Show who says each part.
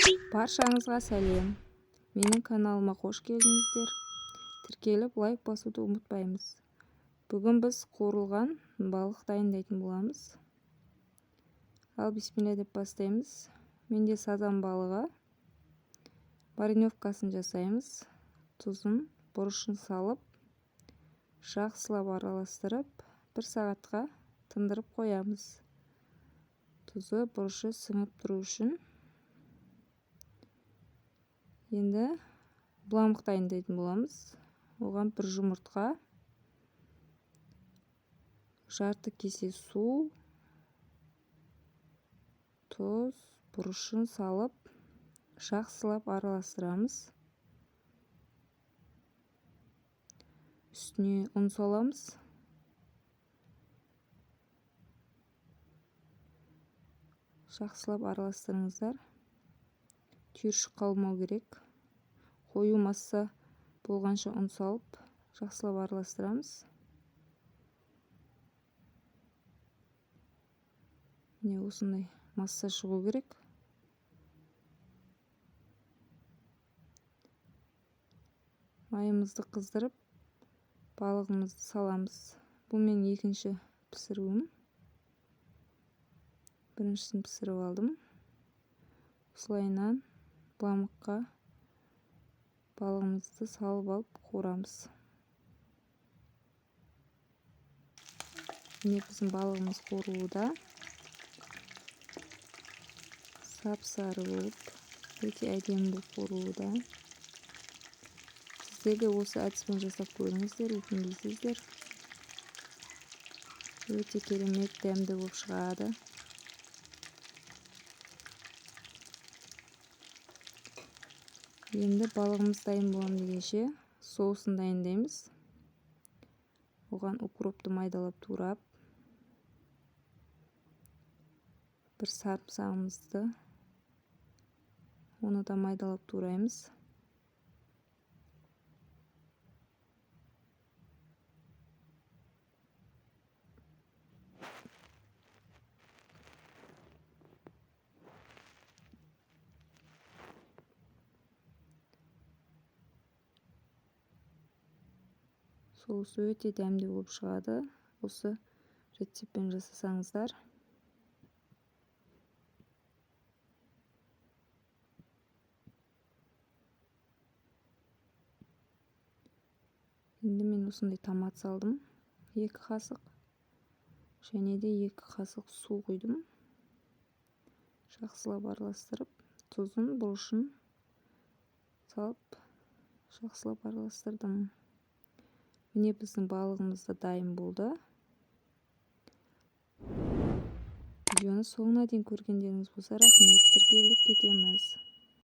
Speaker 1: Баршаңызға сәлем. Менің каналыма қош келдіңіздер. Тіркеліп лайк басуды ұмытпаймыз. Бүгін біз қуырылған балық дайындайтын боламыз. Ал бисмилля деп бастаймыз. Менде сазан балығы. Мариновкасын жасаймыз. Тұзын, бұрышын салып, жақсылап араластырып, бір сағатқа тындырып қоямыз. Тұзы, бұрышы сіңіп тұру үшін. Енді бұламық дайындайтын боламыз. Оған бір жұмыртқа, жарты кесе су, тұз, бұрышын салып, жақсылап араластырамыз. Үстіне ұн саламыз. Жақсылап араластырыңыздар. Түйіршік қалмау керек. Қою масса болғанша ұн салып, жақсылап араластырамыз. Міне осындай масса шығу керек. Майымызды қыздырып, балығымызды саламыз. Бұл менің екінші пісіруім. Біріншісін пісіріп алдым. Осылайынан бұламыққа балығымызды салып алып қуырамыз. Міне біздің балығымыз қуырылуда. Сап-сары болып, өте әдемі болып қуырылуда. Сіздер де осы әдіспен жасап көріңіздер, өкінбейсіздер. Өте керемет дәмді болып шығады. Енді балығымыз дайын боламын дегенше соусын дайындаймыз. Оған укропты майдалап турап, бір сарымсағымызды оны да майдалап тураймыз. Соусы өте дәмді болып шығады. Осы рецептпен жасасаңыздар. Енді мен осындай томат салдым. 2 қасық. Және де 2 қасық су құйдым. Жақсылап араластырып, тұзын, бұрышын салып, жақсылап араластырдым. Міне біздің балығымыз да дайын болды. Видеоны соңына дейін көргендеріңіз болса, рахмет, тіркеліп кетеміз.